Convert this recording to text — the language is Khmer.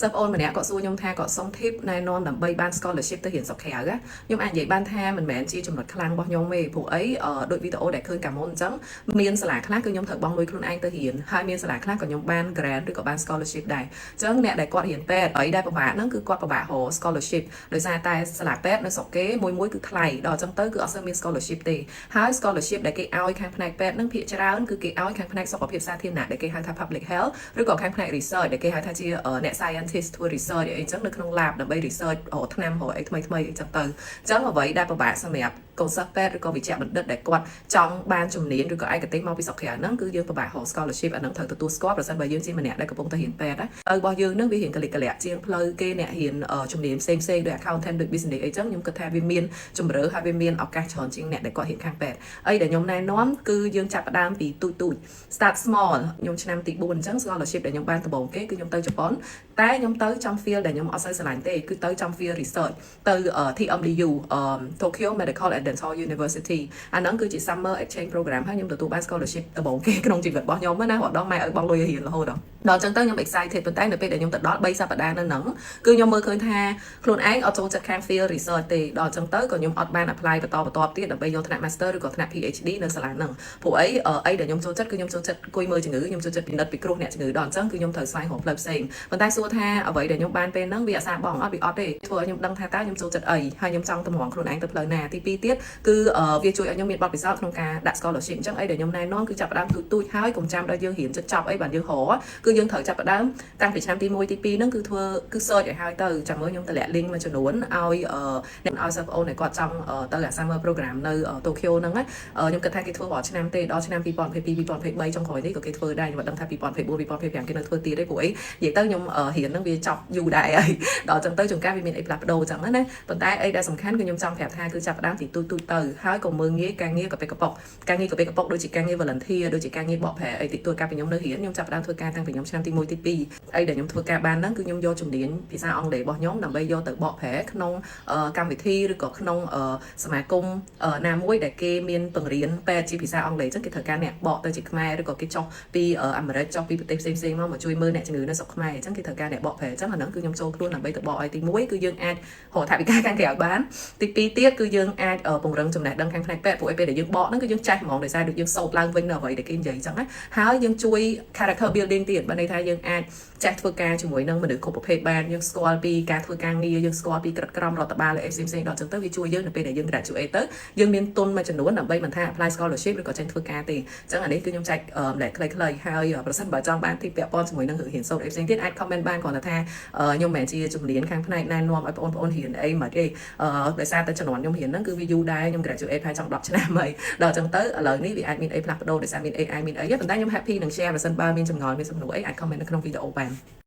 សិស្សប្អូនម្នាក់គាត់សួរខ្ញុំថាគាត់សុំ tip ណែនាំដើម្បីបាន scholarship ទៅរៀនស្រុកក្រៅណាខ្ញុំអាចនិយាយបានថាមិនមែនជាចំណុចខ្លាំងរបស់ខ្ញុំទេព្រោះអីដូចវីដេអូដែលឃើញកាលមុនអញ្ចឹងមានសាលាខ្លះគឺខ្ញុំត្រូវបង់លុយខ្លួនឯងទៅរៀនហើយមានសាលាខ្លះក៏ខ្ញុំបាន grant ឬក៏បាន scholarship ដែរអញ្ចឹងអ្នកដែលគាត់រៀនពេទ្យអីដែលពិបាកហ្នឹងគឺគាត់ពិបាករក scholarship ដោយសារតែសាលាពេទ្យនៅស្រុកគេមួយមួយគឺថ្លៃដល់អញ្ចឹងទៅគឺអត់សូវមាន scholarship ទេហើយ scholarship ដែលគេឲ្យខាងផ្នែកពេទ្យហ្នឹងភាគច្រើនគឺគេឲ្យខាងផ្នែកសុខភាពសាធារណៈដែលគេហៅថា public health ឬក៏ខាងផ្នែក research ដែលគេហៅថាជាអ្នក scientist ធ្វើ research អីអញ្ចឹងនៅក្នុង lab ដើម្បី research រកថ្នាំរកអីថ្មីថ្មីអីចឹងទៅអញ្ចឹងអ្វីដែលពិបាកសម្រាប់កូនសិស្សពេទ្យឬក៏វិជ្ជបណ្ឌិតដែលគាត់ចង់បានជំនាញឬក៏ឯកទេសមកពីស្រុកក្រៅហ្នឹងគឺយើងពិបាករក scholarship អាហ្នឹងត្រូវទទួលស្គាល់ប្រសិនបើយើងជាម្នាក់ដែលកំពុងតែរៀនពេទ្យណាទៅរបស់យើងហ្នឹងវារៀនកលិកលៈជាងផ្លូវគេអ្នករៀនជំនាញផ្សេងផ្សេងដូច accountant ដូច business អីចឹងខ្ញុំគិតថាវាមានជំរឿហើយវាមានឱកាសច្រើនជាងអ្នកដែលគាត់រៀនខាងពេទ្យអីដែលខ្ញុំណែនាំគឺយើងចាប់ផ្ដើមពីទូចទូច start small ខ្ញុំឆ្នាំទី4អញ្ចឹង scholarship ដែលខ្ញុំបានដំបូងគេគឺខ្ញុំទៅជប៉ុនតែខ្ញុំទៅចំ field ដែលខ្ញុំអត់សូវស្រឡាញ់ទេគឺទៅចំ field research ទៅ TMDU Tokyo Medical and Dental University អាហ្នឹងគឺជា summer exchange program ហើយខ្ញុំទទួលបាន scholarship ដំបូងគេក្នុងជីវិតរបស់ខ្ញុំណារហូតដល់ម៉ែឲ្យបង់លុយឲ្យរៀនរហូតដល់ដល់អញ្ចឹងទៅខ្ញុំ excited ប៉ុន្តែនៅពេលដែលខ្ញុំទៅដល់3សប្តាហ៍នៅហ្នឹងគឺខ្ញុំមើលឃើញថាខ្លួនឯងអត់ចូលចិត្តខាង field research ទេដល់អញ្ចឹងទៅក៏ខ្ញុំអត់បាន apply បន្តបន្ទាប់ទៀតដើម្បីយកថ្នាក់ master ឬក៏ថ្នាក់ PhD នៅសាលាហ្នឹងព្រោះអីអីដែលខ្ញុំចូលចិត្តគឺខ្ញុំចូលចិត្តអង្គុយមើលជំងឺខ្ញុំចូលចិត្តពិនិត្យពិគ្រោះអ្នកជំងឺដល់អញ្ចឹងគឺខ្ញុំត្រូវស្វែងរកផ្លូវផ្សេងប៉ុន្តែសួរថាអ្វីដែលខ្ញុំបានពេលហ្នឹងវាអាសាបងអត់វាអត់ទេធ្វើឲ្យខ្ញុំដឹងថាតើខ្ញុំចូលចិត្តអីហើយខ្ញុំចង់តម្រង់ខ្លួនឯងទៅផ្លូវណាទី2ទៀតគឺវាជួយឲ្យខ្ញុំមានបទពិសោធន៍ក្នុងការដាក់ scholarship អញ្ចឹងអីដែលខ្ញុំណែនាំគឺចាប់ផ្ដើមទូចទូចហើយកុំចាំដល់យើងរៀនចិត្តចប់អីបានយើងរកគឺយើងត្រូវចាប់ផ្ដើមតាំងពីឆ្នាំទី1ទី2ហ្នឹងគឺធ្វើគឺ search ឲ្យហើយទៅចាំមើលខ្ញុំតម្លាក់ link មួយចំនួនឲ្យអ្នកឲ្យសិស្សប្អូនដែលគាត់ចង់ទៅអា summer program នៅ Tokyo ហ្នឹងណាខ្ញុំគិតថាគេធ្វើរាល់ឆ្នាំទេដល់ឆ្នាំ2022 2023ចុងក្រោយនេះក៏គេធ្វើដែរខ្ញុំអត់ដឹងថា2024 2025គេនៅធ្វើទៀតទេព្រោះអីនិយាយទៅខ្ញុំរៀនហ្នឹងវាចប់យូរដែរហើយដល់ចឹងទៅជួនកាលវាមានអីផ្លាស់ប្ដូរចឹងណាប៉ុន្តែអីដែលសំខាន់គឺខ្ញុំចង់ប្រាប់ថាគឺចាប់ផ្ដើមពីទូចទូចទៅហើយកុំមើលងាយការងារកប៉ិកកប៉ុកការងារកប៉ិកកប៉ុកដូចជាការងារ volunteer ដូចជាការងារបកប្រែអីតិចតួចកាលពីខ្ញុំនៅរៀនខ្ញុំចាប់ផ្ដើមធ្វើការតាំងពីខ្ញុំឆ្នាំទី1ទី2អីដែលខ្ញុំធ្វើការបានហ្នឹងគឺខ្ញុំយកជំនាញភាសាអង់គ្លេសរបស់ខ្ញុំដើម្បីយកទៅបកប្រែក្នុងកម្មវិធីឬក៏ក្នុងសមាគមណាមួយដែលគេមានបង្រៀនពេទ្យជាភាសាអង់គ្លេសអញ្ចឹងគេត្រូវការអ្នកបកទៅជាខ្មែរឬក៏គេចុះពីអាមេរិកចុះពីប្រទេសផ្សេងៗមកមកជួយមើលអ្នកជំងឺនៅស្រុកខ្មែរអញ្ចឹងគេត្រូវការអ្នកបកប្រែអញ្ចឹងអាហ្នឹងគឺខ្ញុំចូលខ្លួនដើម្បីទៅបកឲ្យទី1គឺយើងអាចរកថវិកាខាងក្រៅបានទី2ទៀតគឺយើងអាចពង្រឹងចំណេះដឹងខាងផ្នែកពេទ្យព្រោះឯពេលដែលយើងបកហ្នឹងគឺយើងចេះហ្មងដោយសារដូចយើងសូត្រឡើងវិញនៅអ្វីដែលគេនិយាយអញ្ចឹងណាហើយយើងជួយ character building ទៀតបើន័យថាយើងអាចចេះធ្វើការជាមួយនឹងមនុស្សគ្រប់ប្រភេទបានយើងស្គាល់ពីការធ្វើការងារយើងស្គាល់ពីក្រិតក្រមរដ្ឋបាលអីផ្សេងៗដល់អញ្ចឹងទៅវាជួយយើងនៅពេលដែលយើង graduate ទៅយើងមានទុនមួយចំនួនដើម្បីមិនថា apply scholarship ឬក៏ចេញធ្វើការទេអញ្ចឹងអានេះគឺខ្ញុំចែកម្លែកខ្លីៗហើយប្រសិនបើចង់បានទីពាក់ព័ន្ធជាមួយនឹងរឿងរៀនសូត្រអីផ្សេងទៀតអាច comment បានគ្រាន់តែថាខ្ញុំមិនមែនជាជំនាញខាងផ្នែកណែនាំឲ្យបងប្អូនរៀនអីមកទេដោយសារតែជំនាន់ខ្ញុំរៀនហ្នឹងគឺវាយូរដែរខ្ញុំ graduate ប្រហែលចង់10ឆ្នាំហើយដល់អញ្ចឹងទៅឥឡូវនេះវាអាចមានអីផ្លាស់ប្ដូរដោយសារមាន AI មានអីប៉ុន្តែខ្ញុំ happy នឹង share ប្រសិនបើមានចម្ងល់មានសំណួរអីអាច comment នៅក្នុងវីដេអូបាន។